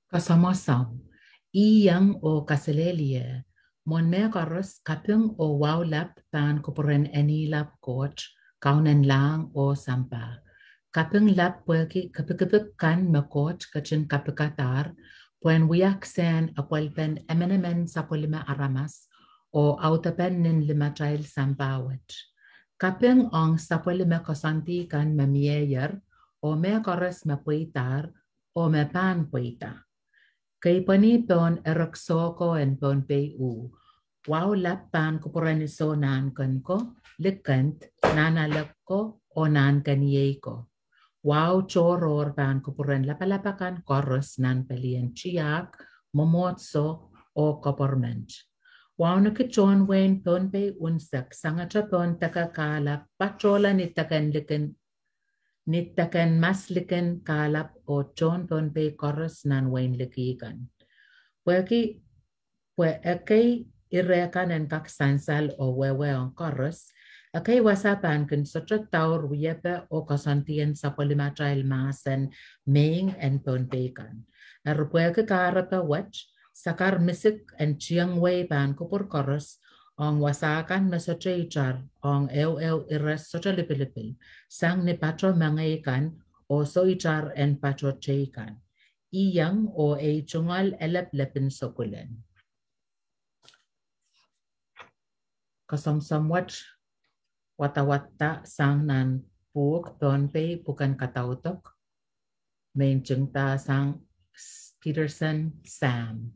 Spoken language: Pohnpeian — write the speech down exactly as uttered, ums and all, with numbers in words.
Kasamwahu, iang oh kaselehlie, mwohn mehkoaros kaping oh wahu lap pahn kupwuren Eni lap Koht, Kaunen lahng oh sampah. Kaping lap pwehki kepikipik kan me Koht ketin kapikadahr, pwehn wiahsang apwalipen emenemen sapwellime aramas, oh audepen nin limatail sampah wet. Kaping ong sapwellime koasoandi kan me mieier, oh mehkoaros me pweidahr, oh me pahn pweida. Keipweni pohn erek soh ko en Pohnpei uh, wahu lap pahn kupwureni soh nahnken ko, likend, nahnalek ko, oh nahnken iei ko. Wahu tohrohr pahn kupwuren lapalap akan koaros nan pelien tiahk, mwomwohdiso, oh koperment. Wauneki tohn wehin Pohnpei unsek sangete pohn deke kahlap patohla ni deken likin ni deken mas likin kahlap oh tohn Pohnpei koaros nan wehin liki kan. Pwehki, pwe ekei ire kan en kak sansal oh wehwe ong koaros, ekei wasa pahn kin sohte daur wiepe oh koasoandien sapwellimatail mahsen meing en Pohnpei kan. Eri pwehki kahrepe wet, sakar misik en tieng wei pahn kupwur koaros, ong wasa kan me sohte itar, ong ehu ehu ire sohte lipilipil, sang ni pato mengei kan, oh soh itar en pato teikan. Iang oh ei tungoal eleplepin sokulen. Kasomwsomw wet wadawadda sang nan pwuhk Pohnpei Pwuken Kadaudok, me ntingdahsang Peterson Sam.